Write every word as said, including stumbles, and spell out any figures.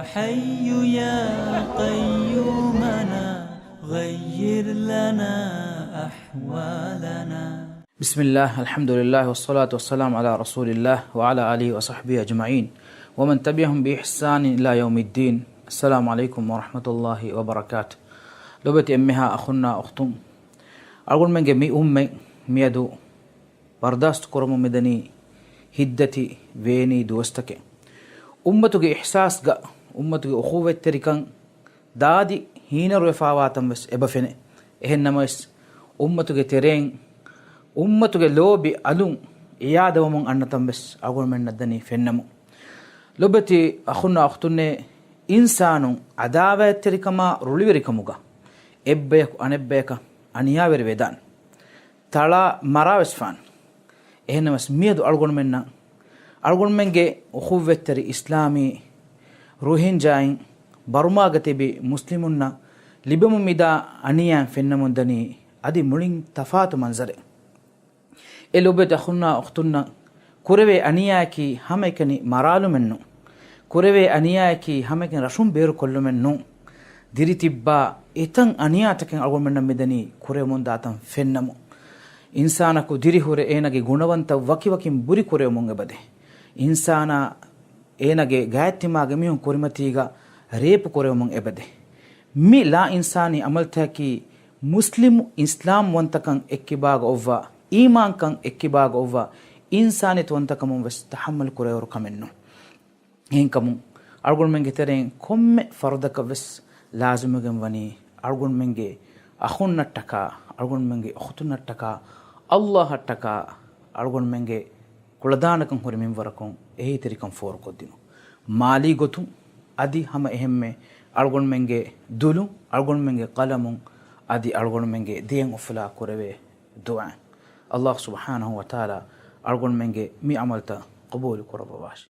حي يا قيومنا، غير لنا أحوالنا. بسم الله، الحمد لله، والصلاة والسلام على رسول الله، وعلى آله وصحبه أجمعين، ومن تبعهم بإحسان إلى يوم الدين. السلام عليكم ورحمة الله وبركاته. ލޮބެތި އެންމެހާ އަޚުންނާ އުޚްތުން، އަޅުގަނޑުމެންގެ މި އުއްމަތް މިއަދު ބަރުދާސްތު ކުރަމުން މިދަނީ ހިތްދަތި ވޭނީ ދުވަސްތަކެއް. އުއްމަތުގެ އިޙްސާސްގަ އުއްމަތުގެ އުޚުއްވަތްތެރިކަން ދާދި ހީނަރުވެފާވާތަން ވެސް އެބަ ފެނޭ. އެހެންނަމަވެސް، އުއްމަތުގެ ތެރެއިން އުއްމަތުގެ ލޯބި އަލުން އިޔާދަވަމުން އަންނަތަން ވެސް އަޅުގަނޑުމެންނަށް ދަނީ ފެންނަމުން. ލޮބެތި އަޚުންނާ އުޚްތުންނޭ، އިންސާނުން އަދާވާތްތެރިކަމާ ރުޅިވެރިކަމުގަ އެއްބަޔަކު އަނެއްބަޔަކަށް އަނިޔާވެރި ވެދާނެ. ތަޅާ މަރާވެސްފާނެ. އެހެންނަމަވެސް މިއަދު އަޅުގަނޑުމެންނަށް އަޅުގަނޑުމެންގެ އުޚުއްވަތްތެރި އިސްލާމީ ރުހިންޖާއިން ބަރުމާގަ ތިބި މުސްލިމުންނަށް ލިބެމުން މިދާ އަނިޔާއިން ފެންނަމުން ދަނީ އަދި މުޅިން ތަފާތު މަންޒަރެއް. އެ ލޮބެތި އަޚުންނާ އުޚްތުންނަށް ކުރެވޭ އަނިޔާއަކީ ހަމައެކަނި މަރާލުމެއް ނޫން. ކުރެވޭ އަނިޔާއަކީ ހަމައެކަނި ރަށުން ބޭރުކޮށްލުމެއް ނޫން. ދިރިތިއްބާ އެތައް އަނިޔާތަކެއް އަޅުގަނޑުމެންނަށް މިދަނީ ކުރެވެމުން ދާތަން ފެންނަމުން. އިންސާނަކު ދިރިހުރެ އޭނަގެ ގުނަވަންތައް ވަކިވަކިން ބުރި ކުރެވެމުން އެބަދޭ. އިންސާނާ އޭނަގެ ގާތްތިމާގެ މީހުން ކުރިމަތީގަ ރޭޕު ކުރެވެމުން އެބަދޭ. މި ލާ އިންސާނީ ޢަމަލުތަކަކީ މުސްލިމު އިސްލާމްވަންތަކަން އެއްކިބާގަ އޮއްވާ، އީމާންކަން އެއްކިބާގަ އޮއްވާ، އިންސާނިއްޔަތުވަންތަކަމުން ވެސް ތަޙައްމަލު ކުރެވޭވަރު ކަމެއް ނޫން. އެހެންކަމުން، އަޅުގަނޑުމެންގެ ތެރެއިން ކޮންމެ ފަރުދަކަށް ވެސް ލާޒިމުވެގެން ވަނީ، އަޅުގަނޑުމެންގެ އަޚުންނަށްޓަކާ، އަޅުގަނޑުމެންގެ އުޚުތުންނަށްޓަކާ، ﷲ އަށްޓަކާ، އަޅުގަނޑުމެންގެ ކުޅަދާނަކަން ހުރި މިންވަރަކުން އެހީތެރިކަން ފޯރުކޮށްދިނުން. މާލީ ގޮތުން އަދި ހަމަ އެހެންމެ އަޅުގަނޑުމެންގެ ދުލުން، އަޅުގަނޑުމެންގެ ޤަލަމުން އަދި އަޅުގަނޑުމެންގެ ދެއަތް އުފުލާ ކުރެވޭ ދުޢާ. ﷲ ސުބްޙާނަހޫ ވަތަޢާލާ އަޅުގަނޑުމެންގެ މި ޢަމަލުތައް ޤަބޫލު ކުރައްވަވާށި.